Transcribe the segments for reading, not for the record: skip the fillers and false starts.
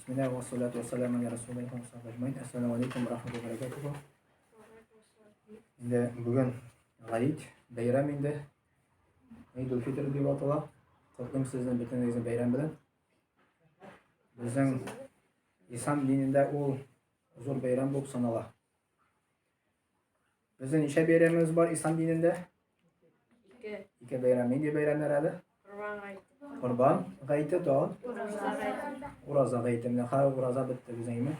Бисмилла ва салату ва саламу аля расулилlah ва сахбихи ажмаин. Ассаламу алейкум ва рахматуллахи ва баракатуху. Инде бүген Гаид, бәйрәм инде. Идул фитр дип атала. Котлыйм сезне бөтенегезне бәйрәм белән. Безнең ислам динендә ул зур бәйрәм булып санала. Безнең ничә бәйрәмебез бар ислам динендә? Ике. Ике бәйрәм. Нинди бәйрәмнәр әле? Корбан гаете. Корбан гаете тагын. Ураза гаете. Ураза гаете. Менә хәзер ураза бетте безнең име.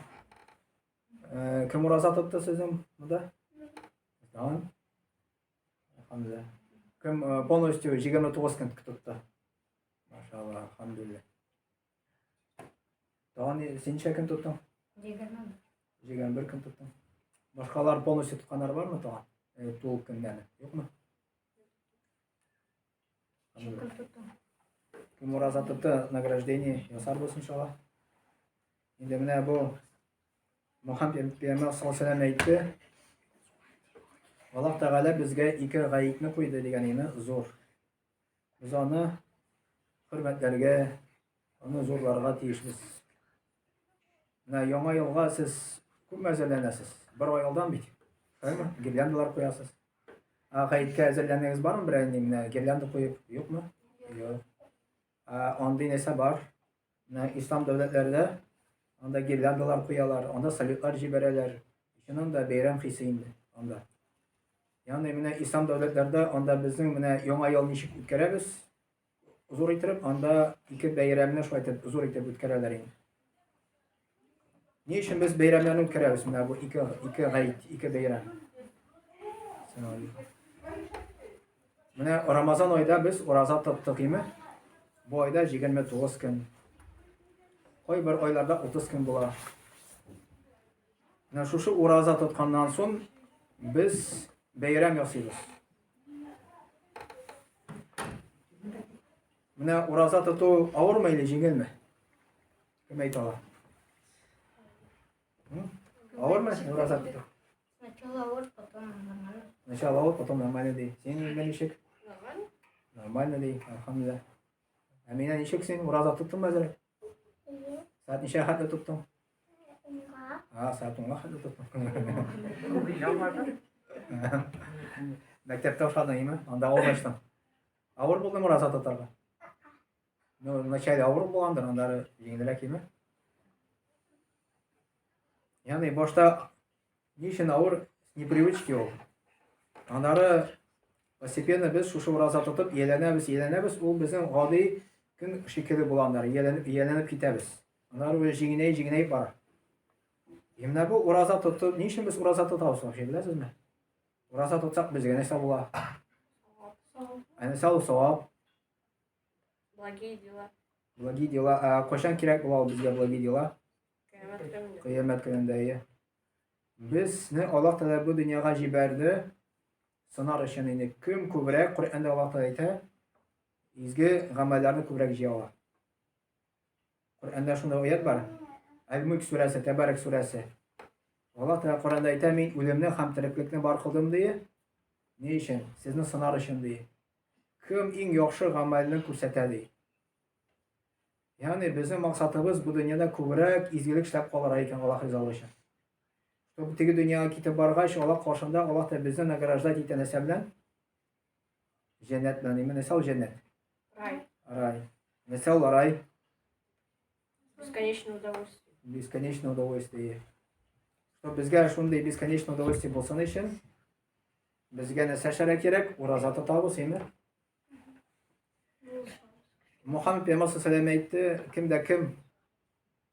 Э, кем ураза тотты сезнең монда? Тагын. Әлхәмдүлилләһ. Кем э, полностью 29 көн тотты? Машалла, әлхәмдүлилләһ. Тагын син ничә көн тоттың? 21. 21 көн тоттың. Башкалар полностью тотканнар бармы тагын? Э, тулы көннәрне. Юкмы? Ничә көн тоттың? Кем ураза тотты, награждение ясарбыз иншалла. Инде менә бу Мухаммед пәйгамбәр саллаллаху алейһи әйтте. Аллаһ Тәгалә безгә ике гаепне куйды дигән име зур. Без аны хөрмәтләргә, аны зурларга тиешбез. Менә яңа елга сез күпме әзерләнәсез? Бер ай алдан бит. Шулаймы? Гирляндалар куясыз. Ә гаеткә әзерләнегез бармы берәр нинди менә гирлянда куеп? Юкмы? Юк. Ә андый нәрсә бар. Менә ислам дәүләтләрендә анда гирляндалар куялар, анда салютлар җибәрәләр. Чыннан да бәйрәм хисе инде анда. Ягъни менә ислам дәүләтләрдә анда безнең менә яңа ел ничек үткәрәбез? Зур итеп, анда ике бәйрәмне шулай итеп зур итеп үткәрәләр инде. Ни өчен без бәйрәмнәрне үткәрәбез? Менә бу ике ике гает, ике бәйрәм. Менә Рамазан айда без ураза тоттык име? Бу айда 29 көн. Кайбер айларда 30 көн була. Менә шушы ураза тотканнан соң без бәйрәм ясыйбыз. Менә ураза тоту авырмы или җиңелме? Кем әйтә ала? Авырмы ураза тоту? Сначала авыр, потом нормально. Сначала авыр, потом нормально ди. Син ничек? Нормально. Нормально ди, әлхәмдүлилләһ. Әминә, ничек син ураза тоттыңмы әзерәк? Әйе. Сәгать ничә хәтле тоттың? Унга. А, сәгать унга хәтле тоттың. Мәктәптә ашадың, име? Анда авыз ачтың. Авыр булдымы ураза тотарга? Ну, вначале авыр булгандыр, аннары җиңелрәк, име? Ягъни башта ни өчен авыр? С непривычки ул. Аннары постепенно без шушы ураза тотып ияләнәбез, ияләнәбез, ул безнең гади көн шикелле була аннары, ияләнеп, ияләнеп китәбез. Аннары уже җиңеләй, җиңеләй бара. И менә бу ураза тотып, ни өчен без ураза тотабыз вообще, беләсезме? Ураза тотсак безгә нәрсә була? Ә нәрсә ул савап? Благие дела. Благие дела. Ә кайчан кирәк була ул безгә благие дела? Кыямәт көнендә. Кыямәт көнендә, әйе. Безне Аллаһ Тәгалә бу дөньяга җибәрде сынар өчен инде. Кем күбрәк, Коръәндә Аллаһ Тәгалә әйтә, изге гамәлләрне күбрәк җыя ала. Коръәндә шундый аят бар. Әл-Мүлк сүрәсе, Тәбәрәк сүрәсе. Аллаһ Тәгалә Коръәндә әйтә, мин үлемне һәм тереклекне бар кылдым ди. Ни өчен? Сезне сынар өчен ди. Кем иң яхшы гамәлне күрсәтә ди. Ягъни безнең максатыбыз бу дөньяда күбрәк изгелек эшләп калырга икән Аллаһ ризалыгы өчен. Чтобы теге дөньяга китеп баргач, Аллаһ каршында Аллаһ та безне награждать итә нәрсә белән? Җәннәт белән. Именно нәрсә ул җәннәт? Рай. Рай. Нәрсә ул рай? Бесконечное удовольствие. Бесконечное удовольствие. Чтобы безгә шундый бесконечное удовольствие булсын өчен, безгә нәрсә эшләргә кирәк? Ураза тотабыз, әйме? Мухаммед пәйгамбәр саллаллаху әйтте, кем дә кем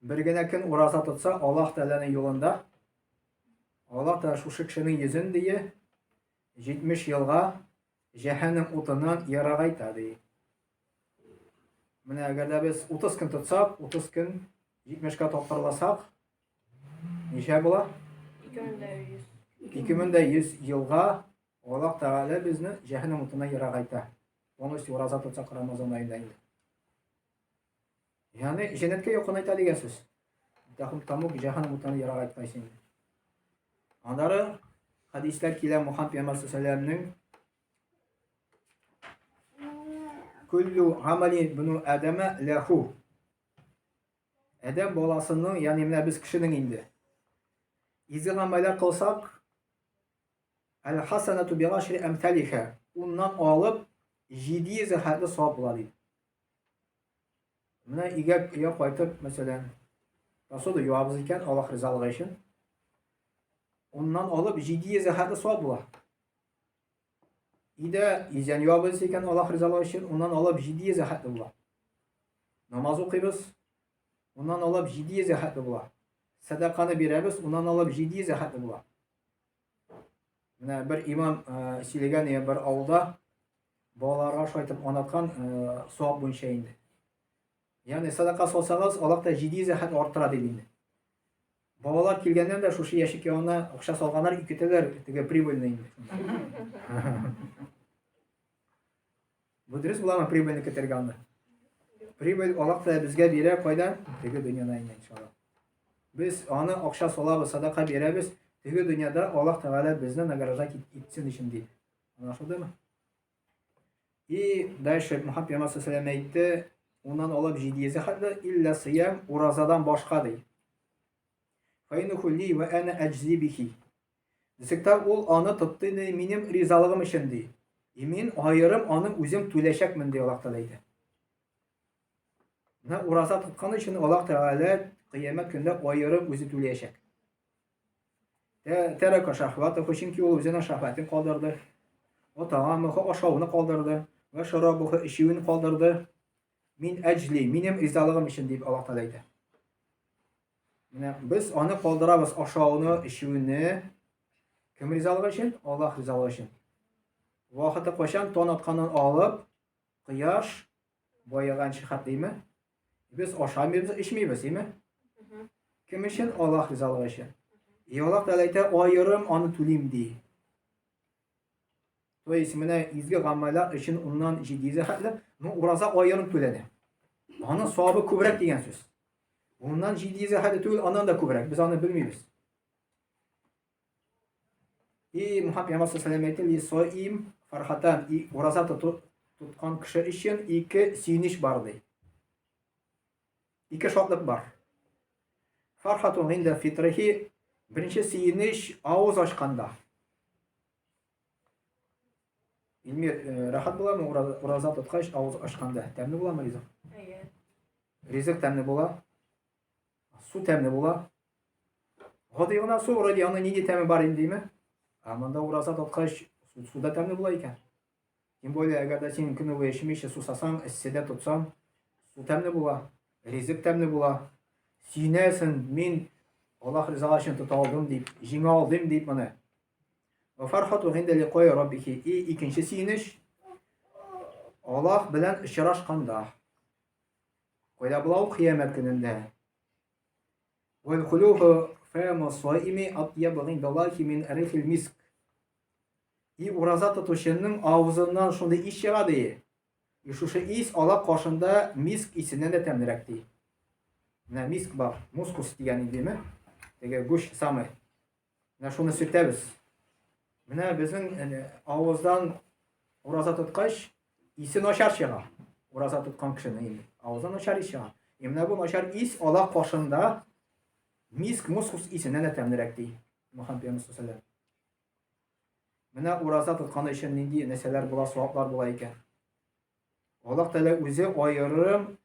бер генә көн ураза тотса, Аллаһ Тәгаләнең юлында, Аллаһ Тәгалә шушы кешенең йөзен дие 70 елга җәһәннәм утыннан ерагайта ди. Менә әгәр дә без 30 көн тотсак, 30 көн 70-кә тапкырласак, ничә була? 2100. 2100 елга Аллаһ Тәгалә безне җәһәннәм утыннан ерагайта. Полностью ураза тотсак Рамазан аенда инде. Ягъни җәннәткә якынайта дигән сүз. Тәхум тамук җәһәннәм утыннан ерагайткач инде. Аннары хәдисләр килә Мухаммад пәйгамбәр саллаллаху Күллю гамали буну адама лаху. Адәм баласының, ягъни менә без кешенең инде. Изге гамәлләр кылсак, әл-хасанату би гашри әмсалиха, уннан алып 700 хәтле савап була диде. Менә өйгә өйгә кайтып, мәсәлән, посуда юабыз икән, Аллаһ ризалыгы өчен. Уннан алып 700 хәтле савап була. Өйдә изән юабыз икән, Аллаһ ризалыгы өчен, уннан алып 700 хәтле була. Намаз укыйбыз, уннан алып 700 хәтле була. Сәдаканы бирәбез, уннан алып 700 хәтле була. Менә бер имам э, сөйләгән бер авылда балаларга шулай итеп аңлаткан э, савап буенча инде. Ягъни садака салсагыз, Аллаһ та 700 хәт арттыра диде инде. Балалар килгәннән дә шушы ящик янына акча салганнар, икетәләр, теге прибыльный инде. Бу дөрес буламы прибыльне көтәргә аны? Прибыль Аллаһ та безгә бирә кайдан? Теге дөньяда инде иншалла. Без аны акча салабыз, садака бирәбез, теге дөньяда Аллаһ Тәгалә безне награждать итсен өчен дип. Аңлашылдымы? И дальше Мухаммад пәйгамбәр саллаллаху әйтте, уннан алып 700 хәтле илля сыям уразадан башка ди. Файнуху ли ва ана аджзи бихи. Дисек тә ул аны тотты ди, минем ризалыгым өчен ди. И мин аерым аны үзем түләчәкмен ди Аллаһ Тәгалә әйтә. Менә ураза тоткан өчен Аллаһ Тәгалә кыямәт көндә аерым үзе түләячәк. Тәрәкә шахватыху, чөнки ул үзенең шахватын калдырды. Ва таамуху, ашауны калдырды. Ва шарабуху, эчүен калдырды. Мин әҗли, минем ризалыгым өчен дип Аллаһ Тәгалә әйтә. Менә без аны калдырабыз ашауны, эчүне. Кем ризалыгы өчен? Аллаһ ризалыгы өчен. Вакыты кайчан тон атканнан алып, кояш баеганчы хәтлеме? Без ашамыйбыз, эчмибез, име? Кем өчен? Аллаһ ризалыгы өчен. И Аллаһ Тәгалә әйтә, аерым аны түлим ди. То есть менә изге гамәлләр өчен уннан 700 хәтле, ну ураза аерым түләнә. Аның савабы күбрәк дигән сүз. Уннан 700 хәтле түгел, аннан да күбрәк. Без аны белмибез. И Мухаммад пәйгамбәр саллаллаху әйтте, ли соим фархатан, и ураза тоту, тоткан кеше өчен ике сөенеч бар ди. Ике шатлык бар. Фархатун инде фитрихи, беренче сөенеч авыз ачканда. Илмир, э, рәхәт буламы ураза тоткач авыз ачканда? Тәмле буламы ризык? Әйе. Ризык тәмле була. Су тәмле була. Гади гына су вроде аның нинди тәме бар инде, димме? Ә монда ураза тоткач, су да тәмле була икән. Тем более, әгәр дә син көне буе эчмичә сусасаң, эсседә тотсаң, су тәмле була, ризык тәмле була. Сөенәсең, мин Аллаһ ризалыгы өчен тота алдым дип, җиңә алдым дип моны. Ва фархату гинда ликой раббихи. И икенче сөенеч Аллаһ белән очрашканда. Кайда була ул кыямәт көнендә? Вәл хулюху фәма саими атьябу гиндаллахи мин рихил миск. И ураза тотучының авызыннан шундый ис чыга ди. И шушы ис Аллаһ каршында миск исеннән дә тәмлерәк ди. Менә миск бар, мускус дигән индеме? Теге гуш самый. Менә шуны сөртәбез. Менә безнең э, авыздан ураза тоткач, исе начар чыга. Ураза тоткан кешенең инде. Авыздан начар ис чыга. И менә бу начар ис Аллаһ каршында миск мускус исеннән дә тәмлерәк ди. Мөхәммәд пәйгамбәр саллаллаху Менә ураза тоткан өчен нинди нәрсәләр була, саваплар була икән. Аллаһ Тәгалә үзе аерым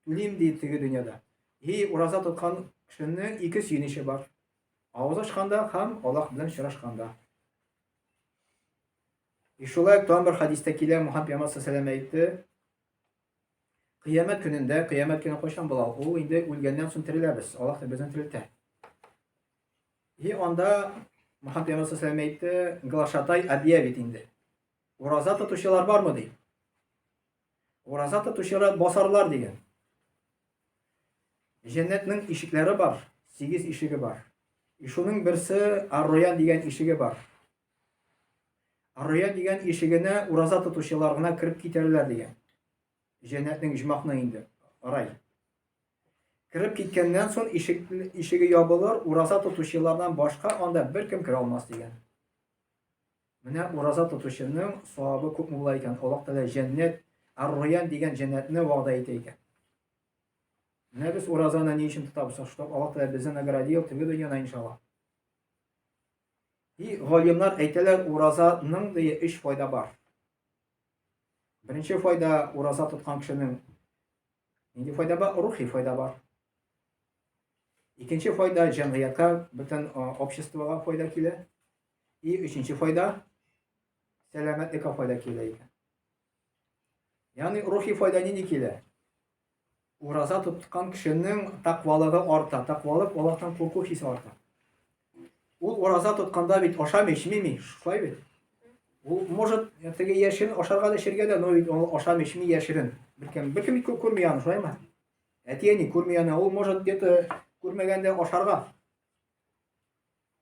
түлим ди теге дөньяда. И ураза тоткан кешенең ике сөенече бар. Авыз ачканда һәм Аллаһ белән очрашканда. И шулай тагын бер хәдистә килә, Мухаммад пәйгамбәр саллаллаху әйтте, Кыямәт көнендә, кыямәт көне кайчан була? Ул инде үлгәннән соң тереләбез. Аллаһ безне терелтә. И анда Мухаммад пәйгамбәр саллаллаху әйтте, глашатай объявит инде. Ураза тотучылар бармы ди. Ураза тотучылар басарлар дигән. Җәннәтнең ишекләре бар, сигез ишеге бар. И шуның берсе Ар-Раян дигән ишеге бар. Ар-Раян дигән ишегенә ураза тотучылар гына кереп китәрләр дигән. Җәннәтнең иҗмахны инде, рай. Кереп киткәннән соң ишек, ишеге ябылыр, ураза тотучылардан башка анда беркем керә алмас дигән. Менә ураза тотучының савабы күпме була икән. Аллаһ Тәгалә җәннәт, Ар-Раян дигән җәннәтне вәгъдә итә икән. Менә без уразаны ни өчен тотабыз? Чтоб Аллаһ Тәгалә безне наградил теге дөньяда иншалла. И галимнар әйтәләр, уразаның ди өч файда бар. Беренче файда ураза тоткан кешенең нинди файда бар? Рухи файда бар. Икенче файда җәмгыятькә, бөтен обществога файда килә. И өченче файда сәламәтлеккә файда килә икән. Ягъни рухи файда нинди килә? Ураза тоткан кешенең тәкъвалыгы арта, тәкъвалык Аллаһтан курку хисе арта. Ул ураза тотканда бит ашамый, эчмими, шулай бит? Ул может теге яшерен ашарга да эчәргә дә, но бит ул ашамый, эчми яшерен. Беркем, беркем күрми аны, шулаймы? Әти-әни күрми аны, ул может где-то күрмәгәндә ашарга.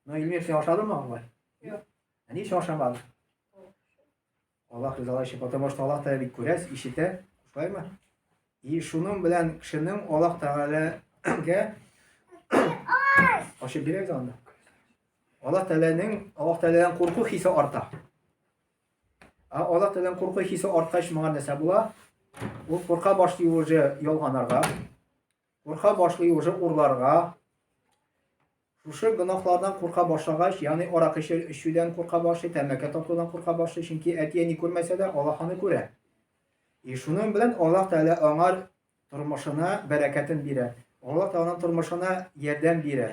Но Илмир, син ашадыңмы алай? Юк. Ә ни өчен ашамадың? Аллаһ ризалашы, потому что Аллаһ Тәгалә бит күрә, ишетә, шулаймы? И шуның белән кешенең Аллаһ Тәгаләгә ачып бирәгез анда. Аллаһ Тәгаләнең Аллаһ Тәгаләдән курку хисе арта. Ә Аллаһ Тәгаләдән курку хисе арткач, моңа нәрсә була? Ул курка башлый уже ялганарга, курка башлый уже урларга. Шушы гөнаһлардан курка башлагач, ягъни аракы эчүдән курка башлый, тәмәке тартудан курка башлый, чөнки әти-әни күрмәсә дә, Аллаһ аны күрә. И шуның белән Аллаһ Тәгалә аңар тормышына бәрәкәтен бирә. Аллаһ Тәгаләнең тормышына ярдәм бирә.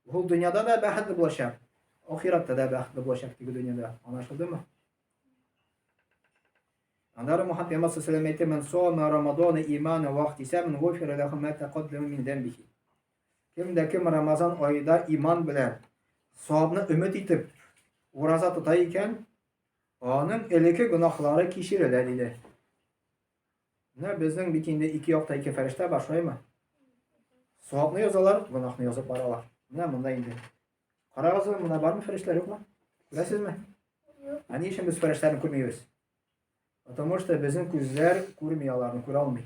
Ул дөньяда да бәхетле булачак, ахиратта да бәхетле булачак теге дөньяда. Аңлашылдымы? Аннары Мухаммад пәйгамбәр саллаллаху алейһи ва сәлләм әйтте: "Ман сома Рамадана имана ва ихтисабан гуфира лаху ма тақаддама мин замбихи." Кем дә кем Рамазан аенда иман белән савапны өмет итеп ураза тота икән, аның элекке гөнаһлары кичерелә, диде. Менә безнең бит инде ике якта ике фәрештә бар, шулаймы? Савапны язалар, гөнаһны язып баралар. Менә монда инде. Карагыз, монда бармы фәрештәләр, юкмы? Күрәсезме? Юк. Ә ни өчен без фәрештәләрне күрмибез? Потому что безнең күзләр күрми аларны, күрә алмый.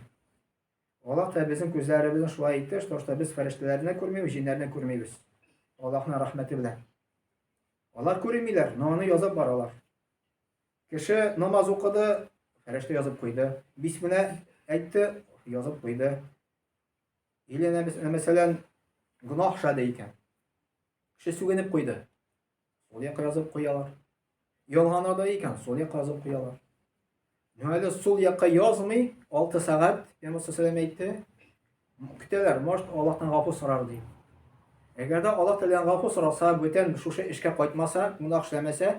Аллаһ та безнең күзләребезне шулай итте, что, что без фәрештәләрне күрмибез, җиннәрне күрмибез. Аллаһның рәхмәте белән. Алар күрмиләр, но аны язып баралар. Кеше намаз укыды, фәрештә язып куйды. Бисмилла әйтте, язып куйды. Или, мәсәлән, гөнаһ эшләде икән. Кеше сүгенеп куйды. Сул якка язып куялар. Ялган ада икән, сул якка язып куялар. Ну әле сул якка язмый, 6 сәгать, Пәйгамбәр саллаллаху әйтте, көтәләр, может, Аллаһтан гафу сорар дип. Әгәр дә Аллаһ Тәгаләдән гафу сораса, бүтән шушы эшкә кайтмаса, гөнаһ эшләмәсә,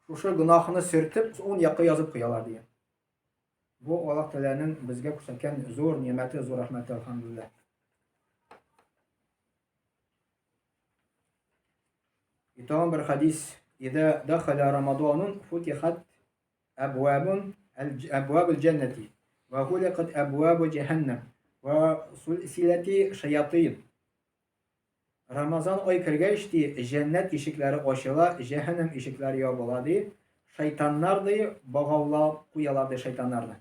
шушы гөнаһны сөртеп, ун якка язып куялар дигән. Бу Аллаһ Тәгаләнең безгә күрсәткән зур нимәте, зур рәхмәте, әлхәмдүлилләһ. И тагын бер хадис. Ида дахаля Рамаданун футихат абвабун абвабул җәннәти ва гуликат абвабу җәһәннәм ва сулсилати шаятин. Рамазан ай кергәч ди, җәннәт ишекләре ачыла, җәһәннәм ишекләре ябыла ди. Шайтаннар ди, богаулап куялар ди шайтаннарны.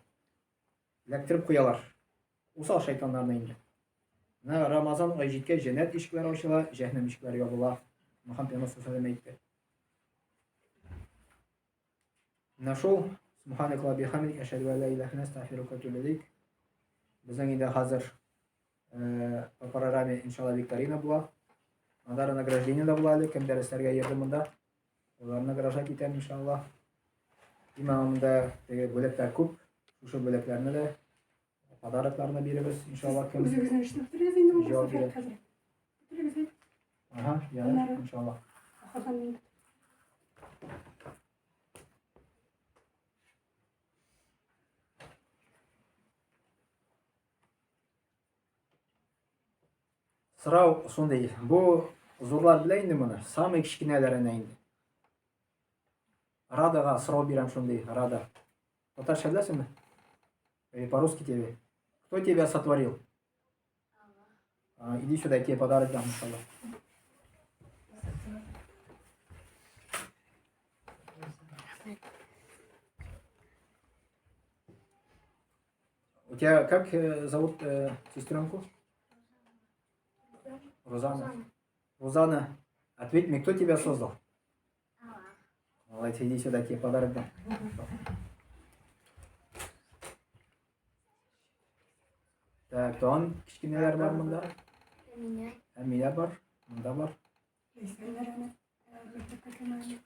Эләктереп куялар. Усал шайтаннарны инде. Менә Рамазан ай җиткәч, җәннәт ишекләре ачыла, җәһәннәм ишекләре ябыла. Мөхәммәд пәйгамбәр саллаллаху алейһи әйтте. Менә шул. Субханакалла бихамдик, әшһәду ан ла илаһа илля астагфирука ва атубу илейк. Безнең инде хәзер по программе иншалла викторина була. Аннары награждение дә була әле, кем дәресләргә йөрде монда. Уларны награждать итәм иншалла. Имамында теге бүләкләр күп. Шушы бүләкләрне дә подарокларны биребез иншалла кем. Үзегезнең эшне бетерегез инде Җавап булмаса бирә. хәзер. Бетерегез инде. Ага, ярар, Аннары. иншалла. Ахырдан мин Сорау шундый. Бу зурлар белә инде моны, самый кечкенәләренә инде. Радага сорау бирәм шундый, Рада. Татарча беләсеңме? Или по-русски тебе? Кто тебя сотворил? А, иди сюда, я тебе подарок дам, иншаллах. У тебя как зовут сестренку? Рузана. Рузана, ответь мне, кто тебя создал? Молодец, иди сюда, тебе подарок дам. Так, тагын кечкенәләр бар монда. Әминә. Әминә бар, монда бар. Ләйсәннәр әнә. Мәктәпкә килмәгән.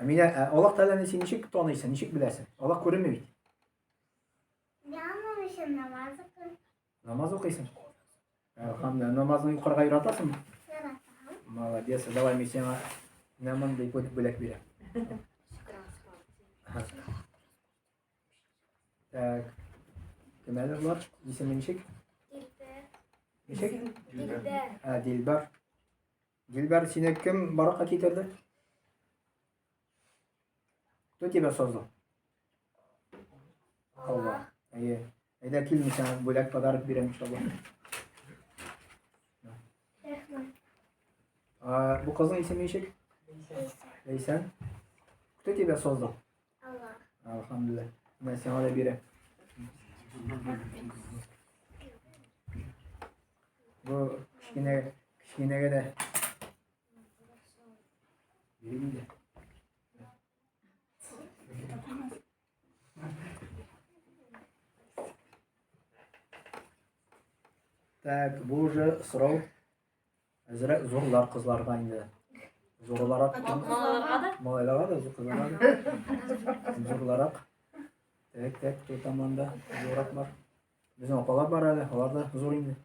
Әминә, ә Аллаһ Тәгаләне син ничек таныйсың, ничек беләсең? Аллаһ күренми бит. Мин аның өчен намаз укыйм. Намаз укыйсың? Әлхәмдүлилләһ. Намазны укырга яратасыңмы? Яратам. Молодец. Давай мин сиңа менә мондый бүләк бирәм. Так. Кем әле болар? Исеме ничек? Дилбәр. Ничек? Дилбәр. Ә, Дилбәр. Дилбәр, сине кем баракка китерде? Кто тебя создал? Алла. Әйе. Әйдә кил, мин сиңа бүләк подарок бирәм, иншалла. Рәхмәт. А, бу кызның исеме ничек? Ләйсән. Ләйсән. Кто тебя создал? Алла. Алхамдулилла. Менә сиңа да бирәм. Бу кечкенә кечкенәгә дә бирим инде. Так, бу уже сорау әзрәк зурлар кызларга инде. Зурларак. Малайларга да? Малайларга да, зур кызларга да. Зурларак. Так, так, кто там анда? Зуррак бар. Безнең апалар бар әле, алар да зур инде.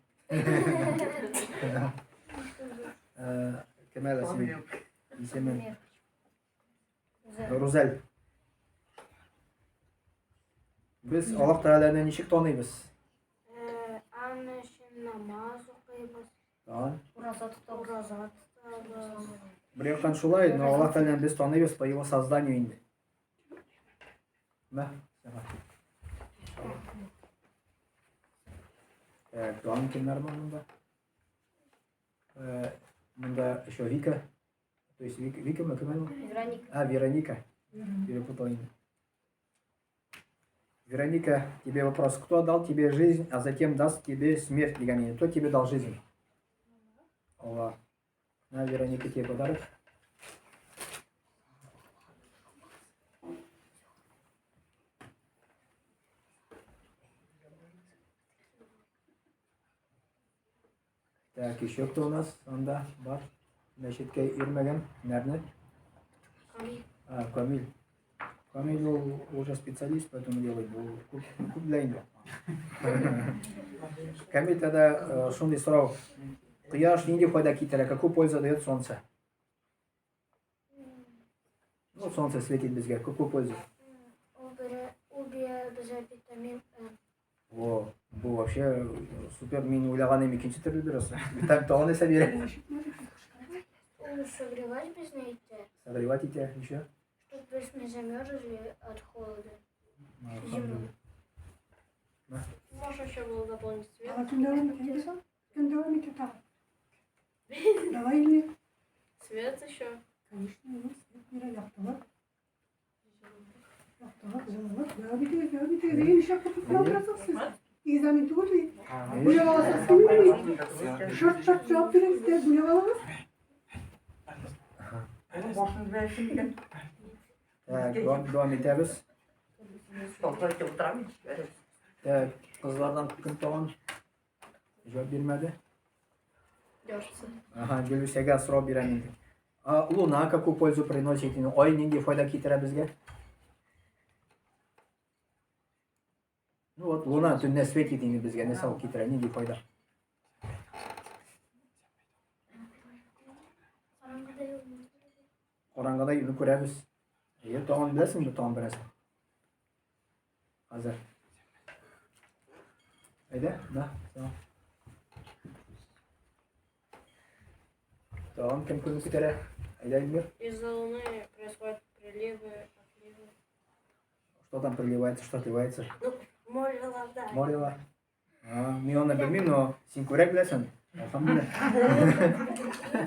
Э, Кем әле синең исемен? Рузәл. Без Аллаһ Тәгаләне ничек таныйбыз? Аның өчен намаз укыйбыз. Тагын. Ураза тотабыз. Ураза тотабыз. Бер яктан шулай, но Аллаһ Тәгаләне без таныйбыз по его созданию инде. Мә, сиңа. Так, тагын кемнәр бар монда? Э, Монда еще Вика. То есть Вика, Вика мы кем әле? Вероника. А, Вероника. Перепутал имя. Вероника, тебе вопрос. Кто дал тебе жизнь, а затем даст тебе смерть, дигән Кто тебе дал жизнь? Аллах. На, Вероника, тебе подарок. Так, еще кто у нас? Анда бар. Мәчеткә йөрмәгән. Нәрне? Камил. А, Камил. Камил ул уже специалист по этому делу. Ул күп күп белә инде. Камил тогда шундый сорау. Кояш нинди файда китерә? Какую пользу дает солнце? Ну, солнце светит безгә. Какую пользу? Ул бирә, ул бирә безгә витамин Э. Во, бу вообще супер. Мин уйлаган идем икенче төрле бирәсе. Витамин тагын нәрсә бирә? Ул согревать безне итә, Согревать итә еще. чтоб без не замерзли от холода. Алхамдулилла. Можно еще было дополнить цвет. Ала кем дәвам итә инде соң? Кем дәвам итә тагын? Давай инде. Цвет еще. Конечно, юк, свет бирә, яктылык. Яктылык, җылылык. Дәвам итегез, дәвам итегез. Әйе, нишләп көтеп тора торасыз сез? Экзамен түгел бит. Бүләк аласыгыз килмиме бит? Шарт-шарт җавап бирегез дә бүләк алыгыз. Башын беләсең икән. Так, дәвам итәбез. Столда утырам. Так, кызлардан кем тагын җавап бирмәде? Дёртся. Ага, Гөлүсәгә сорау бирәм инде. А луна какую пользу приносит? Ай нинди файда китерә безгә? Ну вот, луна төнлә светит инде безгә, нәрсә ул китерә, нинди файда? Караңгыда юлны. Караңгыда юлны күрәбез. Әйе, тагын беләсеңме, тагын берәрсе? Хәзер. Әйдә, да, сиңа. Тагын кем күзен күтәрә? Әйдә, Эльмир. Из-за луны происходят приливы, отливы. Что там приливается, что отливается? Море вода. Морела. А, мин аны белмим, но син күрә беләсең. Алхамдулилла. Мин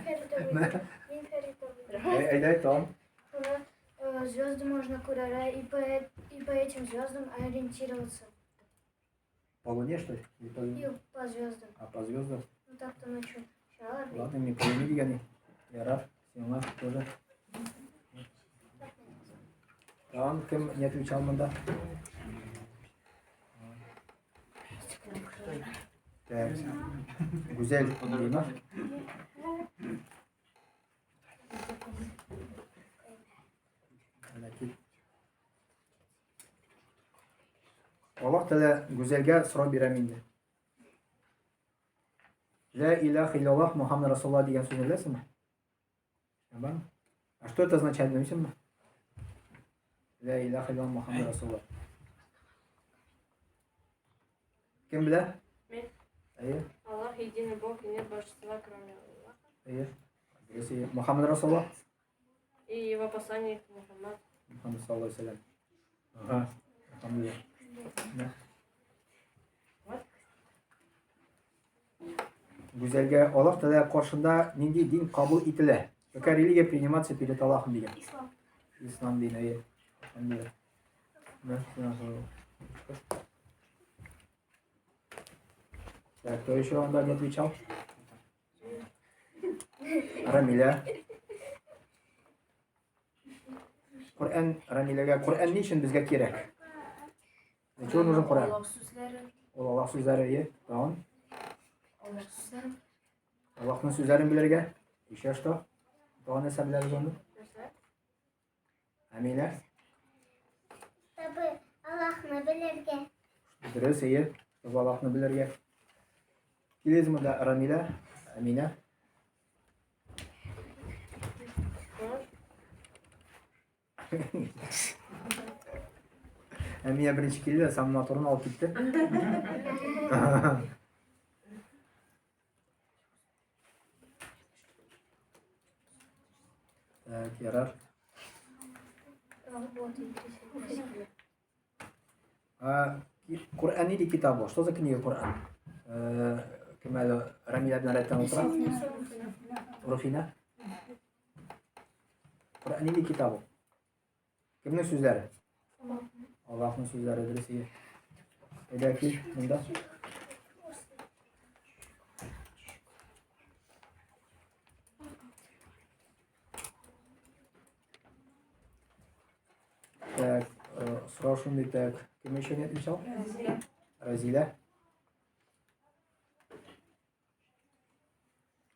Фәридә уйдым. Мин Фәридә уйдым. Әйдә, тагын. Шуны звезды можно күрергә и по этим звездам ориентироваться. По луне, что ли? Или по И по звездам. А, по звездам. Ну так-то ночью. Чалар бит. Ладно, мин по луне дигән. Ярар, сиңа тоже. Тагын кем не отвечал монда? Так. Гүзәл димә. Аллаһ Тәгалә Гүзәлгә сорау бирәм инде. Ла илаха иллаллах Мухаммад Расулуллах дигән сүзне беләсеңме? Бар. А что это означает, белмисеңме? Ла илаха иллаллах Мухаммад Расулуллах. Кем белә? Мин. Әйе. Аллах единый Бог и нет божества, кроме Аллаха. Әйе. Дөрес, әйе. Мухаммад Расулуллах. И его посланник Мухаммад. Мухаммад саллаллаху алейхи вәсәлләм. Ага. Алхамдулилlah. Да. Гүзәлгә Аллаһ Тәгалә каршында нинди дин кабул ителә? Какая религия принимается перед Аллахом дигән? Ислам. Ислам дине. Әйе. Алхамдулилlah. Да, сиңа сорау. Так, кто еще анда не отвечал? Рамиля. Коръән Рамиләгә Коръән ни өчен безгә кирәк? Для чего нужен Коръән? Аллах сүзләре. Ул Аллаһ сүзләре, е, тагын. Аллах сүзләре. Аллаһның сүзләрен белергә. Еще что? Тагын нәрсә беләбез аны? Нәрсә? Әминә. Чтобы Аллаһны белергә. Дөрес, әйе. Чтобы Аллаһны белергә. Килегез монда, Рамилә, Әминә. Әминә беренче килде, сам моторын алып китте. Так, ярар. А, Коръән нинди китап ул? Что за книга Коръән? Э, кем әле Рамилә белән рәттән утыра? Руфина. Коръән нинди китап ул? Кемнең сүзләре? Аллаһның сүзләре дөрес. Әйдә кил монда. Так, э, сорау шундый, так, кем еще не отвечал? Разиля. Разиля.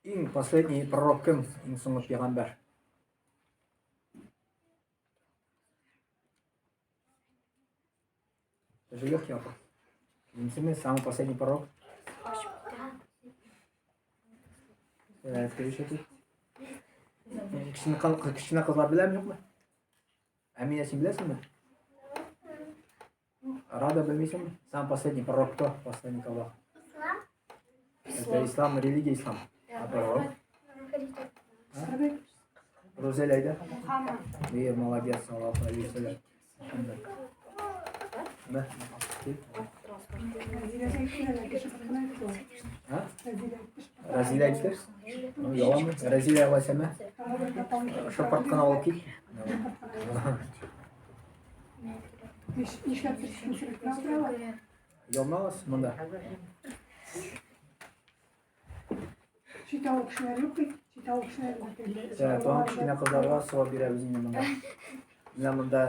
Иң последний пророк кем? Иң соңгы пәйгамбәр. Это же легкий вопрос. Мөмкинме, самый последний пророк? Э, кто еще тут? Кечкенә кечкенә кызлар беләме, юкмы? Әминә, син беләсеңме? Рада белмисеңме? Самый последний пророк кто? Посланник Аллаха. Ислам. Это ислам, религия ислам. А пророк? Сабир. Рузель әйдә. Е, молодец, Аллаху алейхи вәссәлам. Мә, кил. Рәзилә әйтте, кеше кына әйтте. А? Рәзилә әйтте. Рәзилә әйтте? Ну, яланмы? Рәзилә алайса мә? Шыпырт кына алып кил. Нишләптер чүнчелек кенә утыралар. Ялмагыз монда. Чит авыл кешеләре юк бит. Чит авыл кешеләре. Так, тагын кечкенә кызларга сорау бирәбез инде монда. Менә монда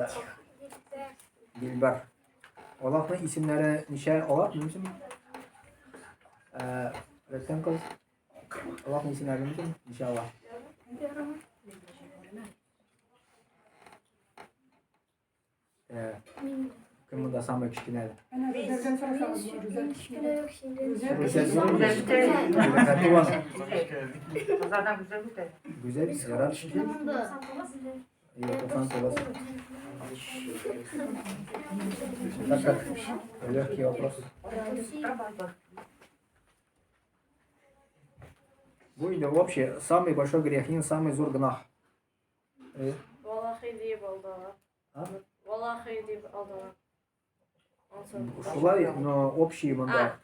Дилбәр. Аллаһның исемнәре ничә ала, белмисеңме? Э, рәттән кыз. Аллаһның исемнәре белмисеңме? Ничә ала? Э, кем монда самый кечкенә? Әнә Гүзәлдән сорасагыз, Гүзәл. Гүзәл. Гүзәл Кызлардан гүзәл үтә. Гүзәл, ярар. Е, 99. Так как легкий вопрос. Бу инде вообще самый большой грех, иң самый зур гөнаһ. Э, Валлахи дип алдалар. а? Валлахи дип алдалар. Ансы. Шулай, но общий монда.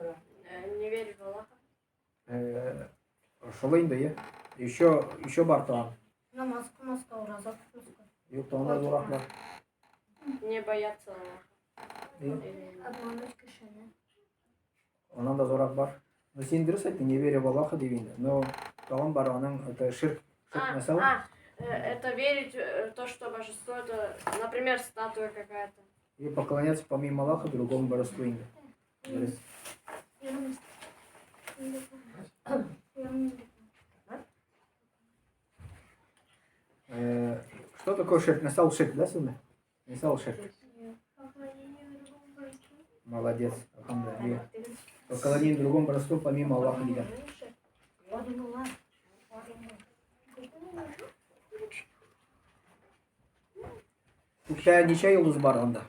Не веришь в Аллаха? Э, шулай инде, е. Еще, еще бар тагын. Намаз кылмаска, ураза тотмаска. Юк, тагын да зуррак бар. Не бояться Аллаха. Е, Или- Обмануть кешене. Аннан да зуррак бар. Ну, син дөрес әйттең, не веря в Аллаха дип инде. Но тагын бар аның, это ширк. Ширк А, нәрсә ул? а, это верить в то, что божество, это, например, статуя какая-то. И поклоняться помимо Аллаха другому божеству инде. Дөрес. Что такое ширк? Нәрсә ул ширк, беләсезме? Нәрсә ул ширк? Молодец, әлхәмдүлилләһ. Поклонение другому божеству помимо Аллаха дигән. Күктә ничә йолдыз бар анда?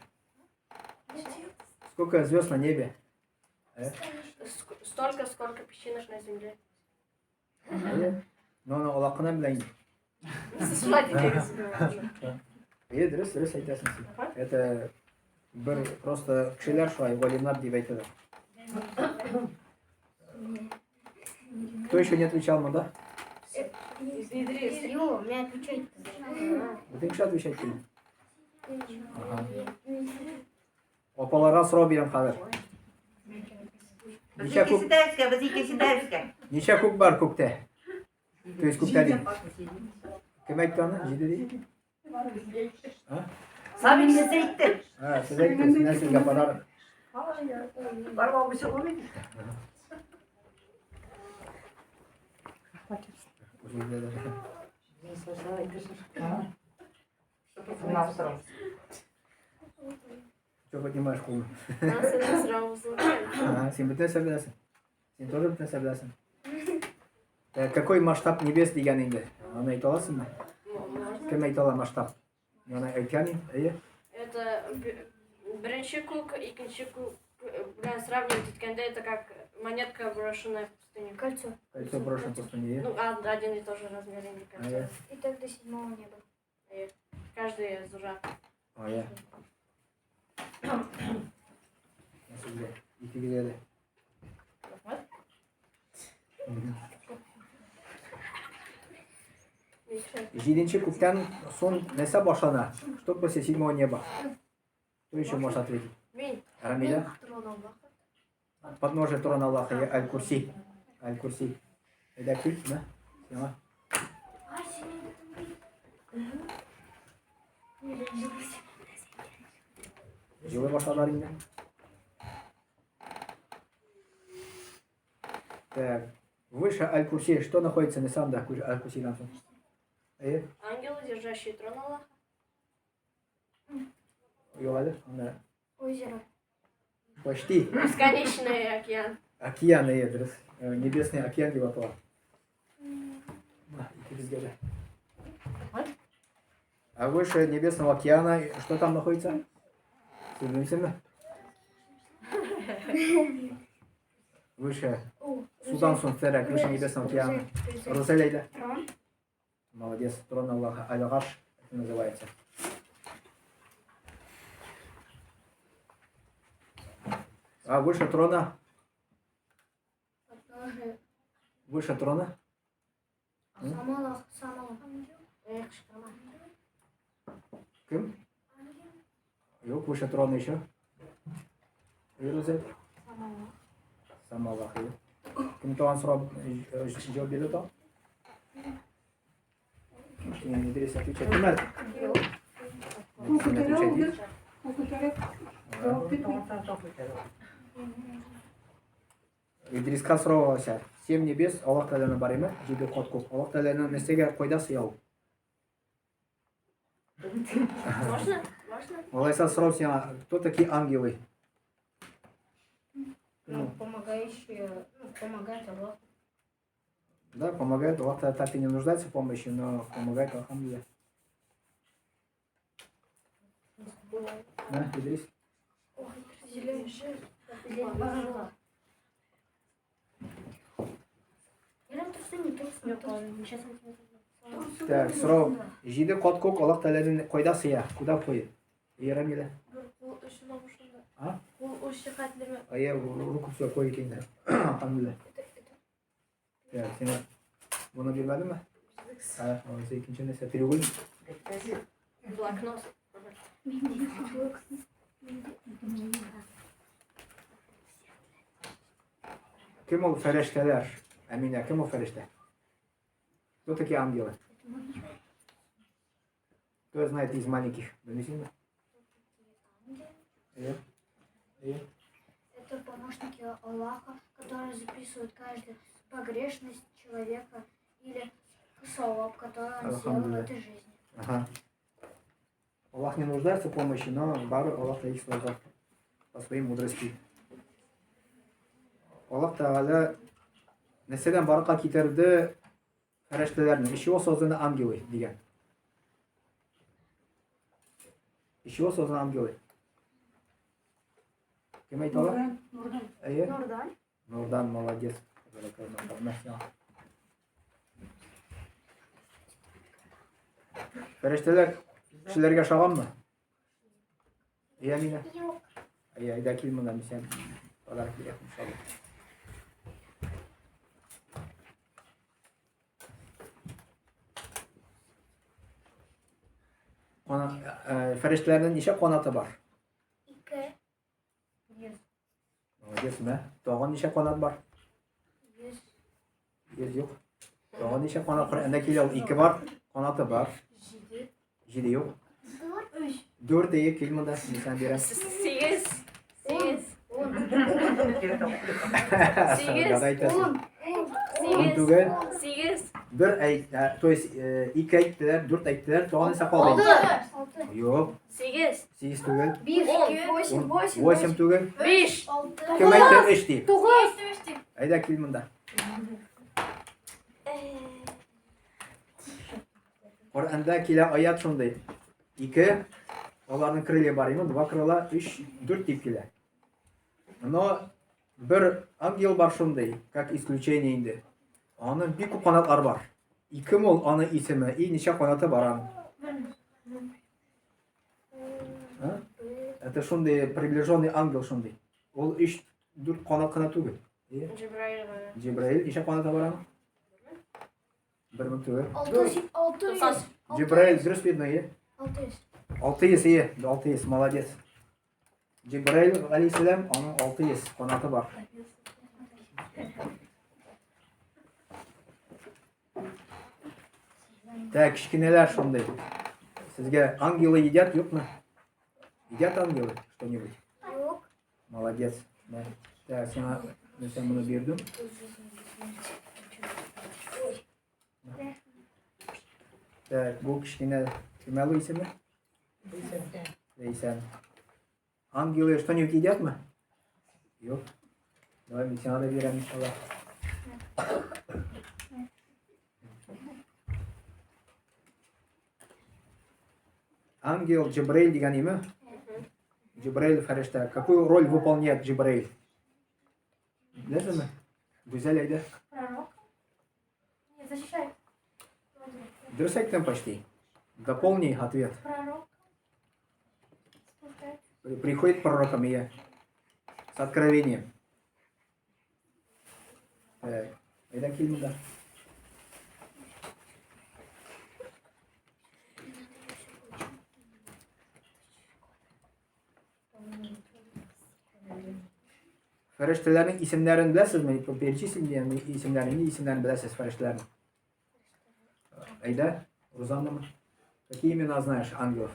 Сколько звезд на небе? Э? Столько, сколько песчинок на земле. Әйе. Но аны Аллаһ кына белә инде. Сез шулай дидегез. Әйе, дөрес, дөрес әйтәсең син. Это бер просто кешеләр шулай галимнар дип әйтәләр. Кто еще не отвечал монда? Идрис. Ю, мне отвечать. Бөтен кеше отвечать килде. Ага. Апаларга сорау бирәм хәзер. Без Ничә күк, икесе дәрескә, без икесе дәрескә. ничә күк бар күктә? То есть күктә дим. Кем әйтте аны? Җиде ди. Сабин сез әйтте. Ha, сез әйттегез, менә сезгә подарок. Бармау бу чыгу. Что поднимаешь кулны? Нас это сразу. Ага, син бөтен нәрсә беләсең. Син тоже бөтен нәрсә беләсең. Э, какой масштаб небес дигән инде? Аны әйтә аласыңмы? Кем әйтә ала масштаб? Мин аны әйткән идем, әйе. Это беренче күк, икенче күк белән сравнивать иткәндә, это как монетка, брошенная в пустыню. Кольцо. Кольцо брошено в пустыне. Ну, один и тот же размер индикатор. Әйе. И так до седьмого неба. Каждый зура. Әйе. Сезгә икегезгә дә. Җиденче күктән соң нәрсә башлана? Что после седьмого неба? Кто еще может ответить? Мин. Рамиля? Подножие трона Аллаха, я Аль-Курси. Аль-Курси. Әйдә кил, на, сиңа. Җылы башладылар инде. Так, выше Аль-Курси, что находится на самом деле Аль-Курси соң? Әйе, Ангелы, держащие трон Аллаха. юк әле, анда Озеро. почти. Бесконечный океан. Океан, әйе, дөрес. Э, Небесный океан дип атала. На, икебезгә дә. А выше Небесного океана что там находится? Син белмисеңме? Выше О, Судан соң терәк, выше Небесного океана. Рузель әйдә. Трон. Молодец, трон Аллаха, Аль-Гарш это называется. А выше трона, Подножие. выше трона, М? Сам Аллах, сам Аллах. кем? Юк, выше трона еще. Рузель. Сам Аллах. Иә. Кем тагын сорап җавап бирде тагын? Не Идрис отвечает. Кем әле? Ул Син күтәрә, отвечай, ул ди. ул күтәрә. Җавап бирми. Идриска сорау алса. Семь небес Аллаһ Тәгаләнең бар име? Җиде кат күк. Аллаһ Тәгаләнең нәрсәгә кайда сыя ул? Можно? Можно? Алайса сорау сиңа, кто такие ангелы? Ну, помогающие, ну, помогает Аллаху. Да, помогает. Аллах Тәгалә так и не нуждается в помощи, но помогает, алхамдулилля. Да, Идрис? Зеленый. Так, сорау. Җиде кат күк Аллаһ Тәгаләнең кайда сыя? Куда входит? И Рамиля. Бер кул очына шунда. А? Кул очы хәтлеме? А я руку все куйды инде. Алхамдулилля. Так, сиңа моны бирмәдеме? А, алайса икенче нәрсә, треугольник. Блокнот. Кем ул фәрештәләр? Әминә, кем ул фәрештә? Кто такие ангелы? Кто знает из маленьких? Белмисеңме? Әйе. Әйе. Это помощники Аллаха, которые записывают каждую погрешность человека или саваб, который он сделал в Алхамдулилля. этой жизни. Ага. Аллаһ не нуждается в помощи, но бары Аллаһ та их создал по своей мудрости. Аллаһ Тәгалә нәрсәдән барлыкка китерде фәрештәләрне? Из чего созданы ангелы дигән. Из чего созданы ангелы? Кем әйтә ала? Нурдан, нурдан. Әйе. Нурдан. Нурдан, молодец. Фәрештәләр кешеләргә ошаганмы? Әйе, Амина. Юк. Әйе, әйдә кил монда, мин сиңа подарок бирәм, иншалла. Кана, фәрештәләрнең ничә канаты бар? Ике. Йөз. Молодец, мә. Тагын ничә канат бар? Йөз. Йөз юк. Тагын ничә канат? Коръәндә килә ул ике бар, канаты бар. Җиде. Җиде юк. Дүрт. Өч. Дүрт әйе, кил монда, мин сиңа бирәм. Сигез. Сигез. Ун. Сигез. Гада әйтәсең. Ун. Ун Сигез. түгел. Сигез. Бер әйт, то есть ике әйттеләр, дүрт әйттеләр, тагын нәрсә калды инде? Алты. Юк, Сигез. сигез түгел. Биш. Ун. Восемь. Ун. Восемь. Восемь түгел. Биш. Алты. Кем әйтте өч дип? Тугыз. Әйдә кил монда. Коръәндә килә аят шундый. Ике, аларның крылья бар, именно два крыла, өч, дүрт дип килә. Но бер ангел бар шундый, как исключение инде. Аның бик күп канатлары бар. Ике мул аның исеме, и ничә канаты бар аның. А? Это шундый приближенный ангел шундый. Ул өч, дүрт канат кына түгел. Ие. Джибраил. Җибраил ничә канаты бар аның? Бер мең түгел. Алты йөз. Алты йөз. Җибраил дөрес бит, ие. Алты йөз. 600 ие, 600, молодец. Җибраил алейхиссәлам аның 600 канаты бар. Так, кечкенәләр шундый. Сезгә ангелы едят, юкмы? Едят ангелы что-нибудь? Юк. Молодец. Да. Так, сиңа мин сиңа моны бирдем. Так, бу кечкенә кем әле исеме? Ләйсән. Ангелы что-нибудь едят мы? Юк. Давай мин сиңа да бирәм, иншалла. Ангел Джибраиль дигән име? Джибраиль фәрештә. Какую роль выполняет Джибраиль? Беләсезме? Гүзәл әйдә. Пророк. Не, защищай. Дөрес әйттең почти. Дополни ответ. Пророк. Спускает. Приходит пророком я с откровением. Так, әйдә кил монда. Фәрештәләрнең исемнәрен беләсезме? Перечислите исемнәрен, нинди исемнәрен беләсез фәрештәләрнең? Әйдә, Рузанна. Какие имена знаешь ангелов?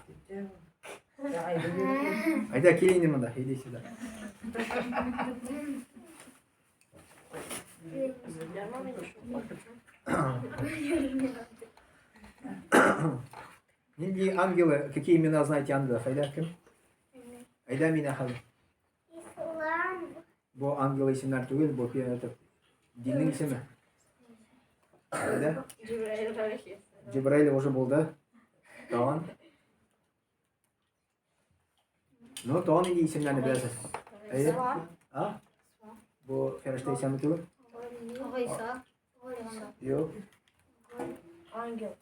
Әйдә, кил инде монда, иди сюда. Нинди ангелы, какие имена знаете ангелов? Әйдә, кем? Әйдә, Мина хәзер. Ислам. Бу ангел исемнәр түгел, бу этот, диннең исеме. Әйдә. Джибраил алейхиссалам. Җибраил уже булды. Тагын. Ну, тагын нинди исемнәрне беләсез? Әйдә. А? Бу фәрештә исеме түгел? Гайса. Юк. Ангел.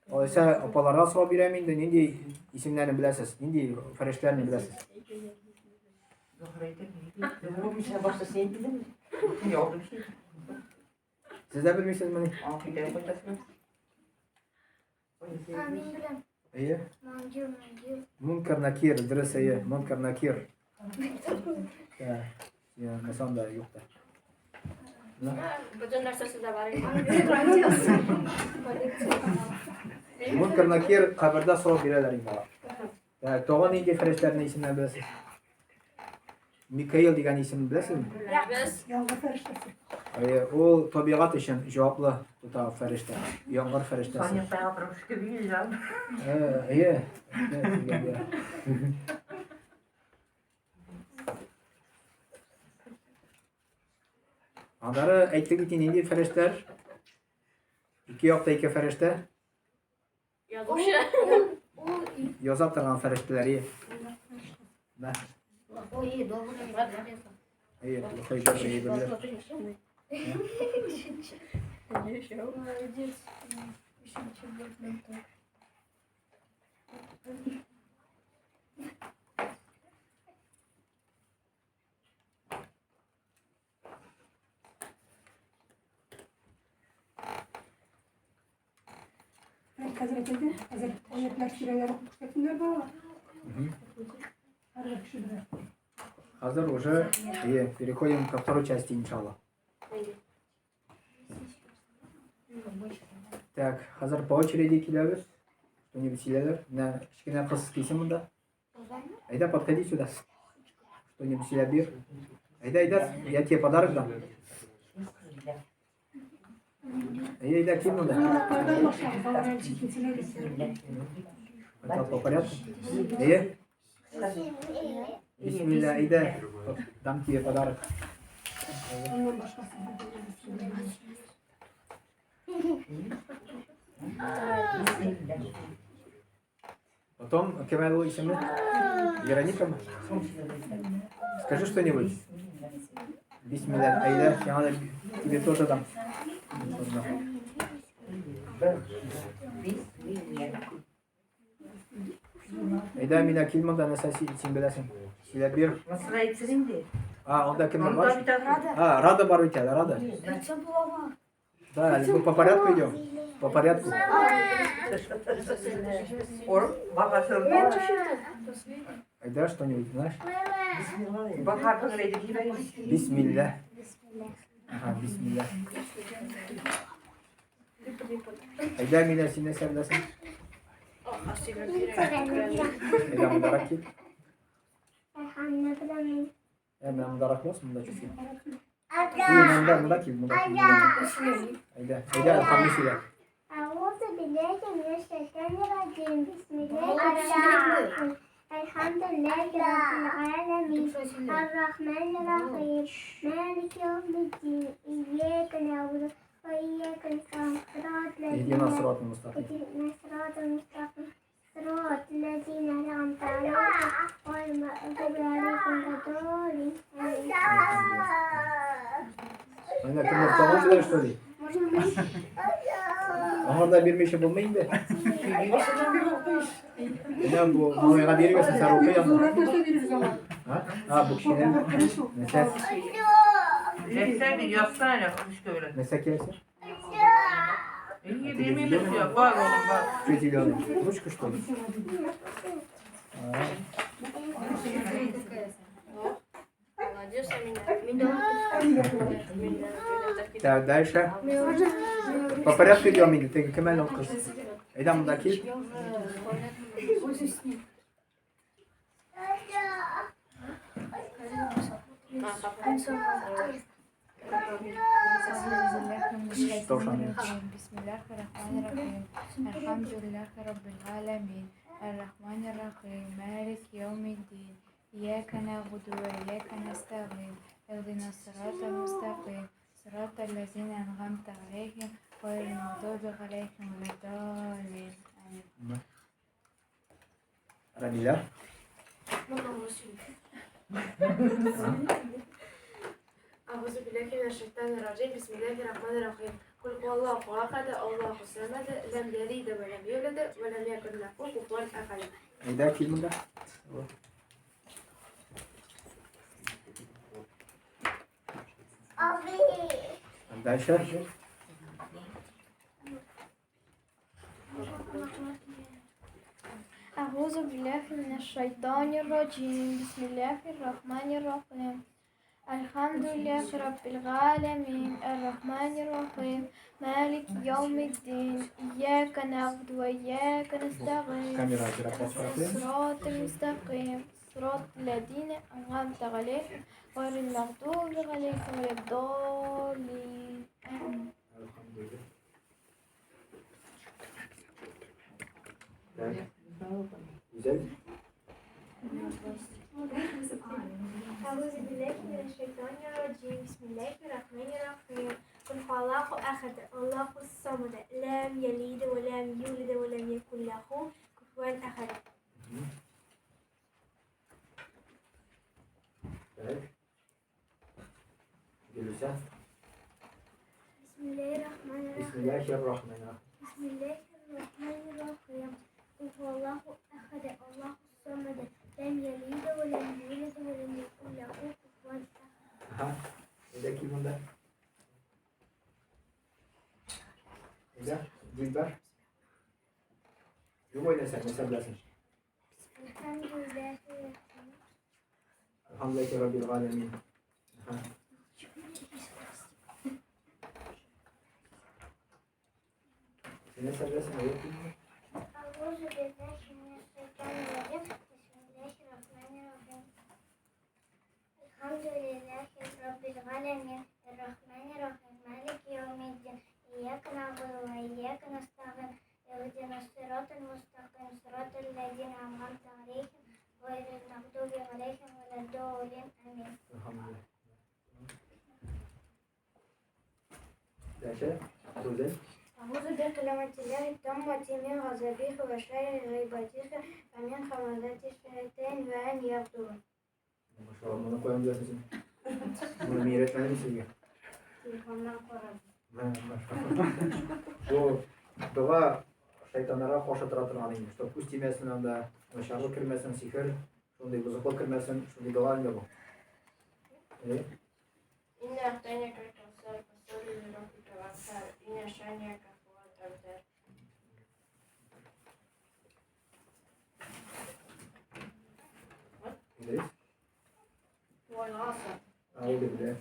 Алайса апаларга сорап бирәм инде, нинди исемнәрне беләсез? Нинди фәрештәләрне беләсез? Сез дә белмисезмени? А, мин беләм. Әйе. Мангил, мангил. Мункар Накир, дөрес әйе, Мункар Накир. Да. Я, на самом деле юк та. Бөтен нәрсәсе дә бар инде. Мункар Накир кабердә сорау бирәләр инде алар. Так, тагын нинди фәрештәләрнең исемнәрен беләсез? Микаил дигән исемне беләсезме? Без Яңгыр фәрештәсе. Әйе, ул табигать өчен җаваплы тота фәрештә, яңгыр фәрештәсе. Соня тагы бер Әйе. Аннары әйттек бит нинди фәрештәләр? Ике якта ике фәрештә. Язучы. Яза торган фәрештәләр. Әйе. Мә. Плохой и добрый. Әйе, плохой, добрый әйберләр. Молодец. Өченче блокнотта. Хәзрәт әйтә, хәзер аятьләр, сүрәләр укып күрсәтсеннәр балалар. Һәрбер кеше белә. Хәзер уже әйе, переходим ко второй части, иншалла. Так, хәзер по очереди киләбез. Что-нибудь сөйләләр. Менә кечкенә кыз килсен монда. Әйдә, подходи сюда. Что-нибудь сөйләп бир. Әйдә, әйдә, я тебе подарок дам. Әйдә, әйдә, кил монда. Зурлыклардан башлагыз, алар әле читен сөйләгез. Сначала по порядку. Әйе. Бисмилла, әйдә. Дам тебе подарок. Аннан башкасы. Потом, кем әле ул исеме? Вероника мы? Скажи что-нибудь. Бисмилла, әйдә, сиңа да, тебе тоже дам. Әйдә, Амина, кил монда, нәрсә син беләсең. Сөйләп бир. Насыр әйтсен инде. А, анда кемнәр Анда бар? бит Рада. А, Рада бар бит әле, Рада. Әйтсә буламы? Да, әле мы по порядку идем. По порядку. Ор, бабасы. Әйдә, что-нибудь, знаешь? Бахар әйтеп җибәргән. Бисмилла. Ага, бисмилла. Әйдә, Амина, син нәрсә беләсең? Әйдә, мондарак кил. Ә, менә мондарак бас, монда чуть-чуть. И, монда, монда кил, монда кил. монда. Әйдә, әйдә, әлхәмне сөйлә. أعوذ بالله من الشيطان الرجيم بسم الله الرحمن الرحيم الحمد لله رب العالمين الرحمن الرحيم مالك يوم الدين إياك نعبد وإياك نستعين صراط اهدنا الذين الصراط المستقيم. اهدنا الصراط المستقيم صراط الذين أنعمت عليهم غير المغضوب عليهم ولا الضالين آمين. Менә кемнәр тагын сөйләр, что ли? Аңарда бирмичә булмый инде. Менә бу малайга биргәсен сәр укый анда. Зуррак нәрсә бирегез аңа. А? А, бу кешенең Куркыныч ул. нәрсә? Defter bir yazsana hele kuş böyle. Нәрсә кирәк? İyi bilmiyoruz ya. Bak oğlum bak. Что зеленый? Ручка, что ли? А, Молодец, Амина. Так, дальше. По порядку идем, инде. Теге кем әле ул кыз? Әйдә монда кил. Я уже пользуюсь с ним. Тавшан. بسم الله الرحمن الرحيم الحمد لله رب العالمين الرحمن الرحيم مالك يوم الدين إياك نعبد وإياك نستعين اهدنا الصراط المستقيم صراط الذين أنعمت عليهم غير المغضوب عليهم ولا الضالين آمين. Рамиля. أعوذ بالله من الشيطان الرجيم بسم الله الرحمن الرحيم قل هو الله أحد الله الصمد لم يلد ولم يولد ولم يكن له كفوا أحد. Әйдә кил монда. Дальше. أعوذ بالله من الشيطان الرجيم بسم الله الرحمن الرحيم الحمد لله رب العالمين الرحمن الرحيم مالك يوم الدين إياك نعبد وإياك نستعين Камера оператор смотри. صراط المستقيم صراط الذين أنعمت عليهم غير المغضوب عليهم ولا الضالين. Гүзәл. أعوذ بالله من الشيطان الرجيم بسم الله الرحمن الرحيم قل هو الله أحد الله الصمد لم يلد ولم يولد ولم يكن له كفوا أحد. Так. Гөлүсә. بسم الله الرحمن الرحيم. Бисмиллахир рахманир рахим. بسم الله الرحمن الرحيم. قل هو الله أحد الله الصمد لم يلد ولم يولد ولم يكن له كفوا أحد. Ага. Әйдә кил монда. Әйдә, Дилбәр. Любой нәрсә, нәрсә беләсең? الحمد لله. Alhamdulillahi Rabbil alamin. Ага. Син нәрсә беләсең? Әйдә кил монда. أعوذ بالله من الشيطان الرجيم. بسم الله الرحمن الرحيم. الحمد لله رب العالمين الرحمن الرحيم مالك يوم الدين إياك نعبد وإياك نستعين اهدنا الصراط المستقيم صراط الذين أنعمت عليهم غير المغضوب عليهم ولا الضالين آمين. Alhamdulillah. Дальше. Гүзәл. أعوذ بكلمة الله التامة من غضبه وشر غيبته ومن همزات الشياطين وأن يحضرون. Машалла, моны каян беләсең син? Моны мин өйрәтмәдем сезгә. Телефоннан карадым. Мә, машалла. Бу дога шайтаннарга каршы тора торган инде. Чтоб күз тимәсен анда, начарлык кермәсен, сихер, шундый бозыклык кермәсен, шундый дога инде бу. Э? إنا أعطيناك الكوثر فصل لربك وانحر إن شانئك هو الأبتر. Идрис? والعصر. Әгъузу биллаһ.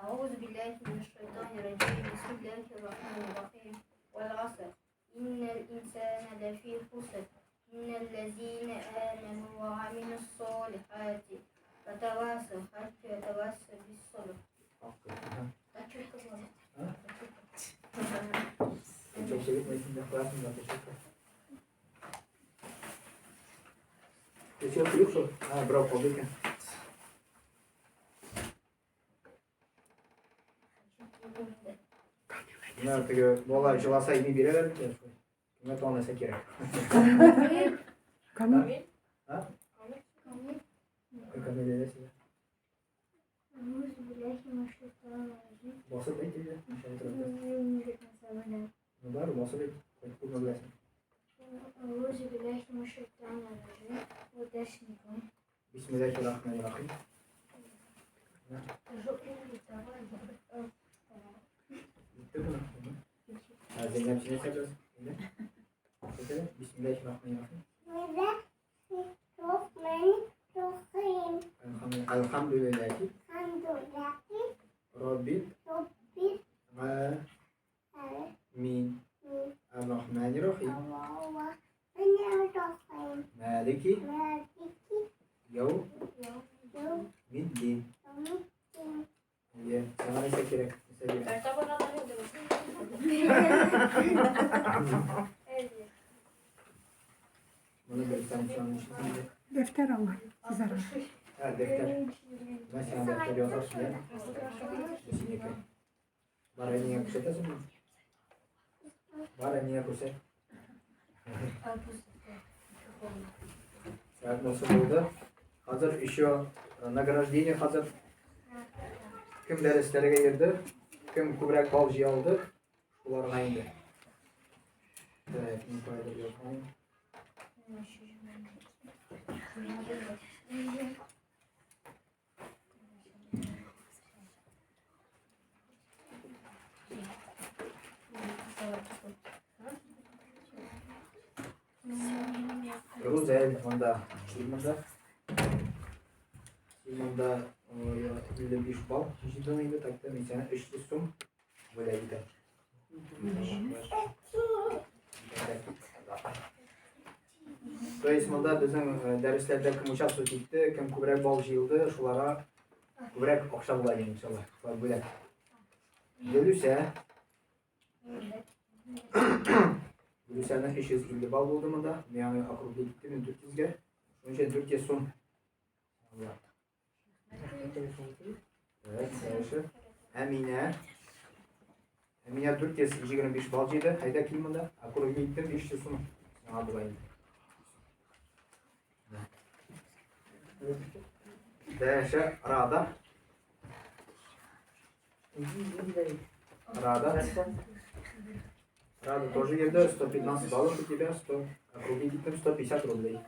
أعوذ بالله من الشيطان الرجيم بسم الله الرحمن الرحيم والعصر إن الإنسان لفي خسر إن الذين آمنوا وعملوا الصالحات وتواصوا بالحق وتواصوا بالصبر. Ага. Çok sevinmesin de koyarsın da teşekkür. Geçiyor yok şu. Ha bravo oldu икән. Менә теге бала җыласа ими бирәләр микән шулай? Кемгә тагын нәрсә кирәк? Камил. А? Камил әйдә. أعوذ بالله من الشيطان الرجيم. Басып әйт инде. Ничә утырып. Ну бар, басып әйт. Кайтып күрмә беләсең. أعوذ بالله من الشيطان الرجيم. ودشنكم. Бисмиллахир рахманир рахим. Битте моны. Ә Зәйнәп син нәрсә беләсең? Әйдә. Әйтә. Бисмиллахир рахманир рахим. الرحمن الرحيم. Alhamdulillahi الحمد لله Rabbil رب alamin. العالمين. Ar-Rahmanir Rahim. الرحمن الرحيم. Maliki مالك yawmiddin. يوم الدين. Әйе, сиңа нәрсә кирәк? Нәрсә бирәм? Моны белсәң, сиңа ничек? Дәфтәр аңа. Сизәр. Һә, дәфтәр. Менә сиңа дәфтәр язарсың, иә? Бу синеке. Бар әниеңә күрсәтәсеңме? Бар әниеңә күрсәт. Так, монысы булды. Хәзер еще награждение хәзер. Кем дәресләргә йөрде, кем күбрәк балл җыя алды, шуларга инде. Так, мин кайда язган? Рузель монда, син монда. Син монда 55 балл җыйдың инде, так та мин сиңа 300 сум бүләк итәм. То есть монда безнең дәресләрдә кем участвовать итте, кем күбрәк балл җыелды, шуларга күбрәк акча була инде иншалла. Шулар бүләк. Гөлүсә. Гөлүсәнең 350 балл булды монда. Мин аны округлить иттем 400 гә. Шуның өчен 400 сум. Так, дальше. Әминә. Әминә 425 балл җыйды. Әйдә кил монда. Округлить иттем 500 сум. Сиңа була инде. Дальше Рада. Рада. Рада тоже girdi. 115 баллов у тебя. 100. Округлить иттем 150 рублей.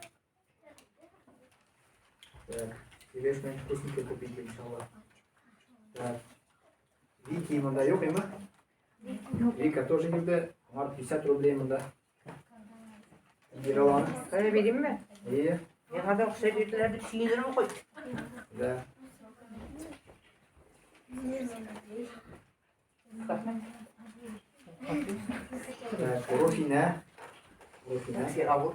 Так. Тебе что-нибудь вкусненькое купить, иншалла. Так. Вики монда юк, әйме? Вика тоже girdi. Аңар 50 рублей монда. Бирә аланы. Кая бирим ме? Ие. Миңа да акча бирделәр дип сөенермен кой. Да. Рәхмәт. Так, Руфинә. Руфинә. Сиңа бу.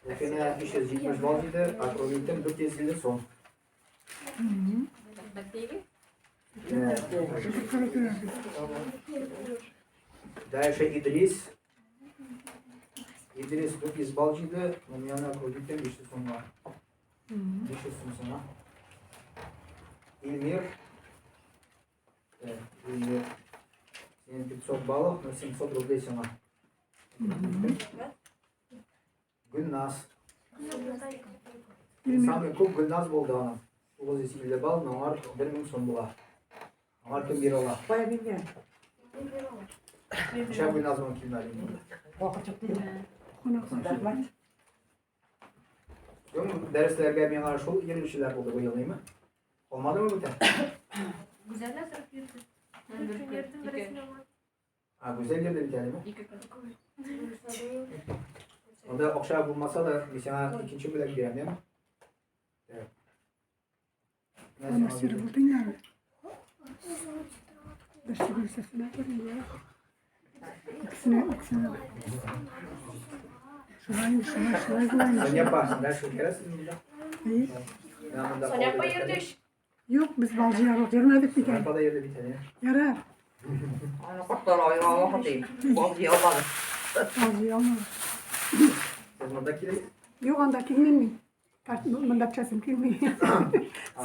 Руфинә 370 балл җыйды, округлить иттем 450 сум. Э, Дальше Идрис. Идрис 400 балл җыйды, но мин аны округлить иттем 500 сумга. 500 сум сиңа. Илмир. Так, Илмир. Синең 500 баллов, но 700 рублей сиңа. Гөлназ. Самый күп Гөлназ булды аның. 950 балл, но аңар 1000 сум була. Аңар кем бирә ала? Кая биргән? Ничә Гөлназ моны килмәде инде. Вакыт чыкты. Кунаксыз. Рәхмәт. Бүген дәресләргә миңа шул йөрүчеләр булды быел, әйме? Калмадымы бүтән? Гүзәл әзер йөрде. Йөрдем берсенә. А, Гүзәл йөрде бит әлеме? Ике көн. Монда акча булмаса да, мин сиңа икенче бүләк бирәм, яме? Так. Менә сиңа Мастер бүләк. булдың әле. Берсе Гөлүсәсенә бер, икесенә, икесенә. Шулай, шулай, шулай була инде. Соня апа, дальше үткәрәсез монда? Әйе. Менә монда Соня апа калды йөрде. дәфтәр. Юк, без бал җыярга йөрмәдек бит Соня әле. апа да йөрде бит әле. Ярар, Аны кортлар аера алмады дим. Бал җыя алмады. бал җыя алмадык. Сез монда киләсез? Юк, анда килмим мин. Монда төшәсем килми.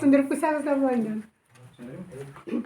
Сүндереп куйсагыз да була инде. Сүндерим? Әйе.